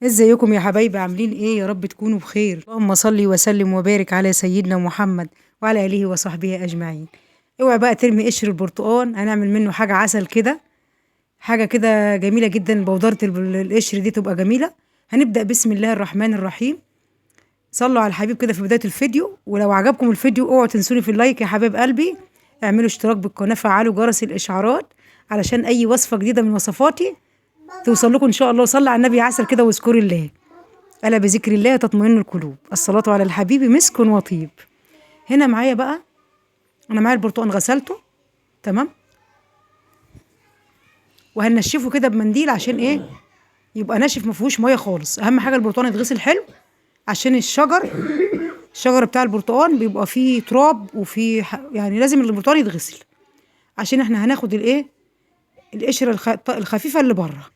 ازيكم يا حبايبي؟ عاملين ايه؟ يا رب تكونوا بخير. اللهم صل وسلم وبارك على سيدنا محمد وعلى اله وصحبه اجمعين. اوعي بقى ترمي قشر البرتقال، هنعمل منه حاجة عسل كده، حاجة كده جميلة جدا. بودره القشر دي تبقى جميلة. هنبدا بسم الله الرحمن الرحيم. صلوا على الحبيب كده في بداية الفيديو، ولو عجبكم الفيديو اوعوا تنسوني في ال like يا حبايب قلبي. اعملوا اشتراك بالقناة، فعلوا جرس الاشعارات علشان اي وصفه جديدة من وصفاتي توصل لكم ان شاء الله. صلوا على النبي عسل كده واذكروا الله، الا بذكر الله تطمئن القلوب. الصلاة على الحبيب مسك وطيب. هنا معايا بقى، انا معايا البرتقال غسلته تمام، وهنشفه كده بمنديل عشان ايه؟ يبقى ناشف ما فيهوش مية خالص. اهم حاجة البرتقال يتغسل حلو عشان الشجر بتاع البرتقال بيبقى فيه تراب وفيه يعني لازم البرتقال يتغسل عشان احنا هناخد الايه؟ القشرة الخفيفة اللي بره.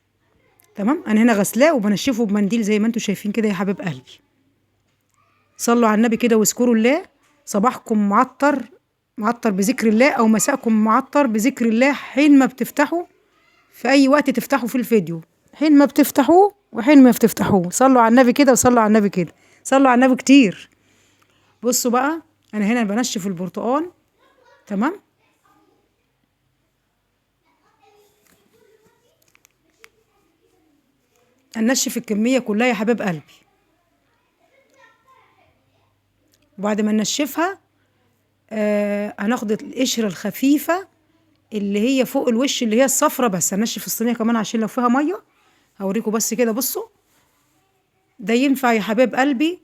تمام، انا هنا غسلاه وبنشفه بمنديل زي ما انتم شايفين كده يا حبيب قلبي. صلوا على النبي كده واذكروا الله. صباحكم معطر معطر بذكر الله، او مساءكم معطر بذكر الله. حين ما بتفتحوا في اي وقت تفتحوا في الفيديو، حين ما بتفتحوه وحين ما بتفتحوه صلوا على النبي كده وصلوا على النبي كده، صلوا على النبي كتير. بصوا بقى، انا هنا بنشف البرتقال تمام. هنشف الكمية كلها يا حبيب قلبي، وبعد ما ننشفها هناخد القشرة الخفيفة اللي هي فوق الوش اللي هي الصفرة بس. هنشف الصينية كمان عشان لو فيها مية هوريكم بس كده. بصوا ده ينفع يا حبيب قلبي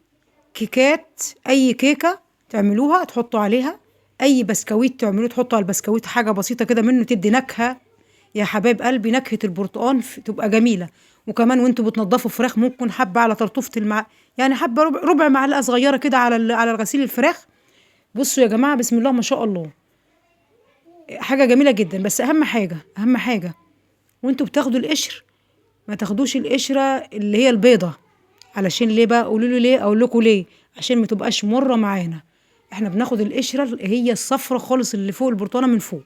كيكات، اي كيكة تعملوها تحطوا عليها، اي بسكويت تعملوه تحطوا على البسكويت حاجة بسيطة كده منه تدي نكهة يا حبايب قلبي، نكهة البرتقال تبقى جميلة. وكمان وانتوا بتنضفوا فراخ ممكن حبة على طرطوفة يعني حبة ربع معلقة صغيرة كده على غسيل الفراخ. بصوا يا جماعة بسم الله ما شاء الله، حاجة جميلة جدا. بس أهم حاجة، أهم حاجة وانتوا بتاخدوا القشر ما تاخدوش القشرة اللي هي البيضة. علشان ليه بقى؟ قولوا لي ليه؟ أقول لكم ليه، عشان ما تبقاش مرة معانا. احنا بناخد القشرة اللي هي الصفرة خالص اللي فوق البرتقانة من فوق.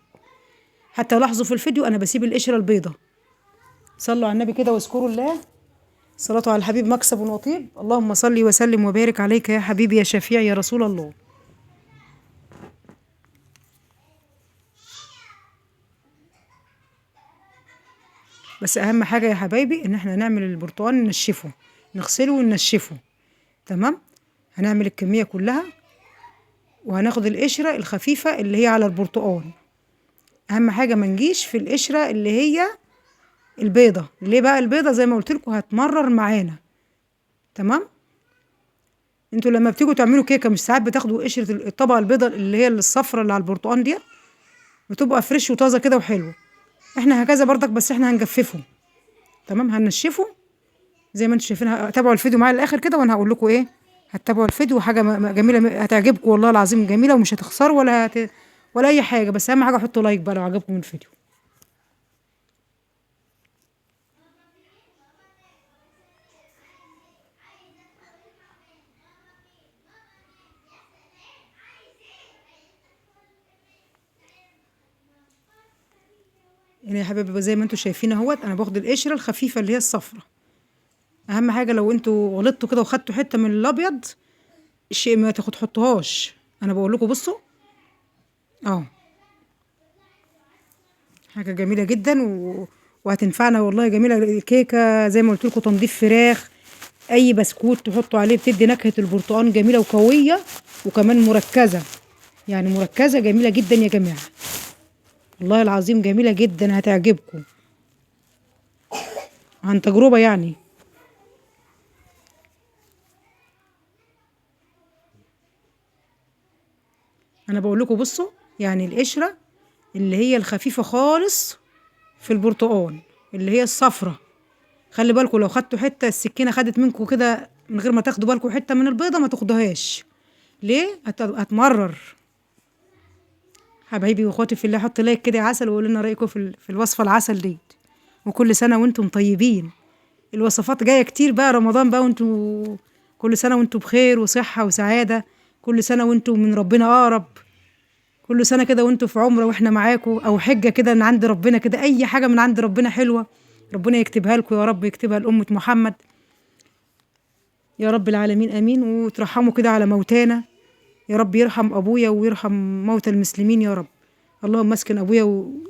حتى لاحظوا في الفيديو أنا بسيب القشرة البيضة. صلوا على النبي كده واذكروا الله. صلاة على الحبيب مكسب وطيب. اللهم صل وسلم وبارك عليك يا حبيبي يا شفيع يا رسول الله. بس اهم حاجة يا حبايبي ان احنا نعمل البرتقال ننشفه، نغسله وننشفه تمام. هنعمل الكمية كلها وهناخد القشرة الخفيفة اللي هي على البرتقال. اهم حاجة ما نجيش في القشرة اللي هي البيضة. ليه بقى البيضة؟ زي ما قلت لكم هتمرر معانا تمام. انتوا لما بتيجوا تعملوا كيكة مش ساعات بتاخدوا قشرة الطبقة البيضة اللي هي الصفرة اللي على البرتقال دي، بتبقى فريش وطازه كده وحلوه. احنا هكذا برضك، بس احنا هنجففه تمام، هننشفه زي ما انتوا شايفين. تابعوا الفيديو معايا للاخر كده وانا هقول لكم ايه. هتتابعوا الفيديو، حاجة جميلة هتعجبكم والله العظيم، جميلة ومش هتخسروا ولا اي حاجة. بس اهم حاجة حطوا like بقى لو عجبكم الفيديو. هنا يا حبايبي زي ما انتوا شايفين اهوت، انا باخد القشرة الخفيفة اللي هي الصفرة. اهم حاجة لو انتوا غلطتوا كده وخدتوا حتة من الابيض الشيء ما تحطوهاش. انا بقول لكم بصوا اهو، حاجة جميلة جدا وهتنفعنا والله. جميلة الكيكه زي ما قلت لكم، تنظيف فراخ، اي بسكوت تحطوا عليه بتدي نكهة البرتقال جميلة وقويه، وكمان مركزه، يعني مركزه جميلة جدا يا جماعة والله العظيم، جميلة جدا هتعجبكم عن تجربة يعني. انا بقول لكم بصوا، يعني القشرة اللي هي الخفيفة خالص في البرتقال اللي هي الصفرة، خلي بالكم لو خدتوا حتة السكينة خدت منكم كده من غير ما تاخدوا بالكم حتة من البيضة ما تاخدوهاش. ليه؟ هتمرر. حبايبي واخواتي في الله، حطوا لايك كده يا عسل وقولوا لنا رايكم في الوصفة العسل ديت. وكل سنة وانتم طيبين. الوصفات جاية كتير بقى رمضان بقى، وانتم كل سنة وانتم بخير وصحة وسعادة، كل سنة وانتم من ربنا اقرب، كل سنة كده وانتم في عمره واحنا معاكم، او حجه كده من عند ربنا كده، اي حاجة من عند ربنا حلوة ربنا يكتبها لكم يا رب، يكتبها لامه محمد. يا رب العالمين، امين. وترحموا كده على موتانا يا رب، يرحم ابويا ويرحم موتى المسلمين يا رب. اللهم اسكن ابويا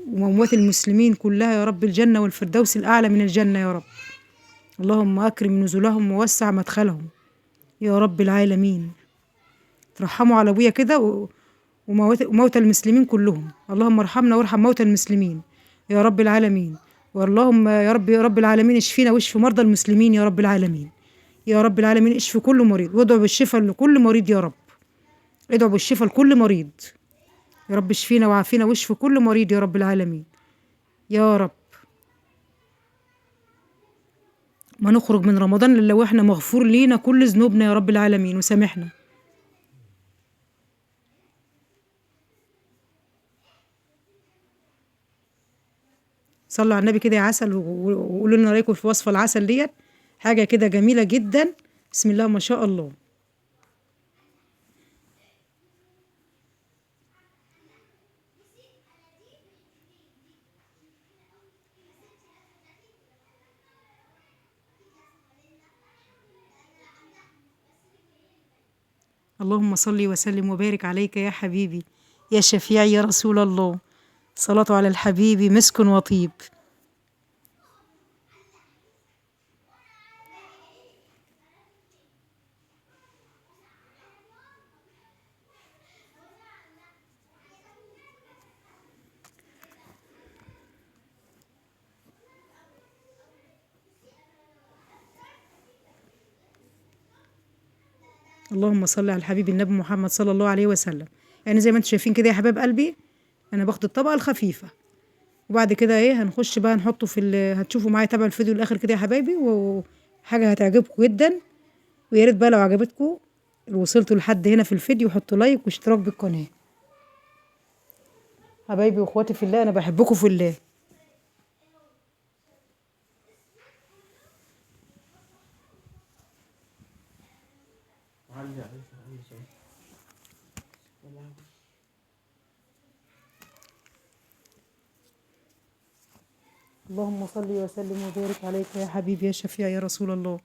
وموات المسلمين كلها يا رب الجنة والفردوس الاعلى من الجنة يا رب. اللهم اكرم نزلهم ووسع مدخلهم يا رب العالمين. ترحموا على ابويا كده وموتى المسلمين كلهم. اللهم ارحمنا وارحم موتى المسلمين يا رب العالمين. واللهم يا رب يا رب العالمين اشفينا واشف مرضى المسلمين يا رب العالمين. يا رب العالمين اشفي كل مريض، وادعو بالشفاء لكل مريض يا رب. ادعو بالشفاء لكل مريض يا رب، اشفينا وعافينا واشفي كل مريض يا رب العالمين يا رب. ما نخرج من رمضان الا واحنا مغفور لينا كل ذنوبنا يا رب العالمين وسامحنا. صلوا على النبي كده يا عسل، وقولوا لنا رايكم في وصفه العسل ديت، حاجة كده جميلة جدا، بسم الله ما شاء الله. اللهم صل وسلم وبارك عليك يا حبيبي يا شفيعي يا رسول الله. صلاة على الحبيب مسك وطيب. اللهم صل على الحبيب النبي محمد صلى الله عليه وسلم. يعني زي ما انتم شايفين كده يا حبايب قلبي، انا باخد الطبقة الخفيفة، وبعد كده ايه هنخش بقى نحطه في هتشوفوا معايا، تابعوا الفيديو للاخر كده يا حبايبي، وحاجه هتعجبكم جدا. ويا ريت بقى لو عجبتكم وصلتوا لحد هنا في الفيديو حطوا لايك واشتراك بالقناة. حبايبي واخواتي في الله، انا بحبكم في الله. اللهم صل وسلم وبارك عليك يا حبيبي يا شفيع يا رسول الله.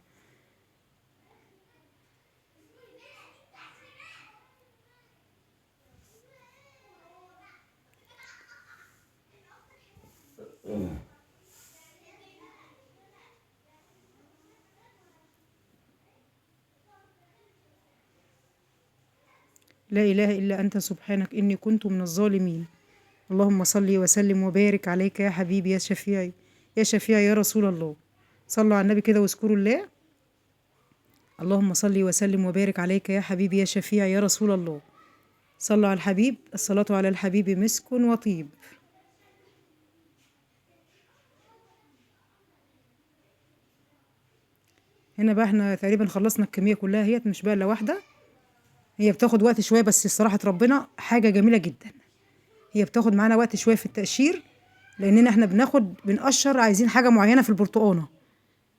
لا إله إلا أنت سبحانك إني كنت من الظالمين. اللهم صل وسلم وبارك عليك يا حبيبي يا شفيعي يا شفيعي يا رسول الله. صلوا على النبي كده واذكروا الله. اللهم صل وسلم وبارك عليك يا حبيبي يا شفيعي يا رسول الله. صلوا على الحبيب، الصلاة على الحبيب مسك وطيب. هنا بقى احنا تقريبا خلصنا الكمية كلها، هي مش بقى الا واحدة، هي بتاخد وقت شوية بس الصراحة ربنا حاجة جميلة جدا. هي بتاخد معانا وقت شوية في التقشير، لاننا احنا بنقشر، عايزين حاجة معينة في البرتقانه،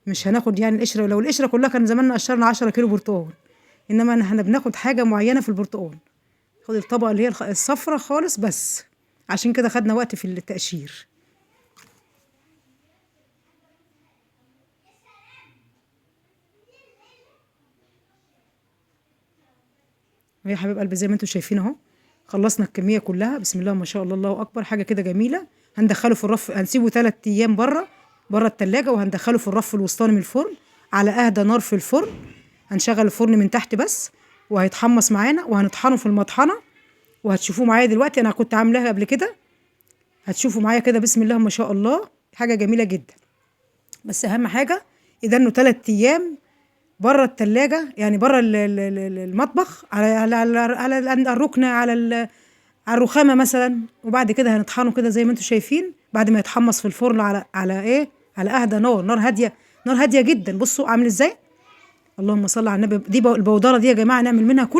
مش هناخد يعني القشرة، لو القشرة كلها كان زماننا قشرنا 10 كيلو برتقان، انما احنا بناخد حاجة معينة في البرتقان، خد الطبقة اللي هي الصفرة خالص بس، عشان كده خدنا وقت في التقشير. يا حبيب قلبي زي ما انتم شايفين اهو خلصنا الكمية كلها، بسم الله ما شاء الله، الله اكبر، حاجة كده جميلة. هندخله في الرف، هنسيبه 3 ايام بره التلاجة، وهندخله في الرف الوسطاني من الفرن على اهدى نار في الفرن. هنشغل الفرن من تحت بس وهيتحمص معانا، وهنطحنه في المطحنه، وهتشوفوه معايا دلوقتي، انا كنت عاملاها قبل كده، هتشوفوا معايا كده بسم الله ما شاء الله، حاجة جميلة جدا. بس اهم حاجة يدنوا 3 ايام بره التلاجة، يعني بره المطبخ، على على على الركنه، على الرخامه مثلا، وبعد كده هنطحنه كده زي ما انتم شايفين بعد ما يتحمص في الفرن على على ايه، على اهدى نار، نار هادية، نار هادية جدا. بصوا عامل ازاي، اللهم صل على النبي. دي البودره دي يا جماعة نعمل منها كل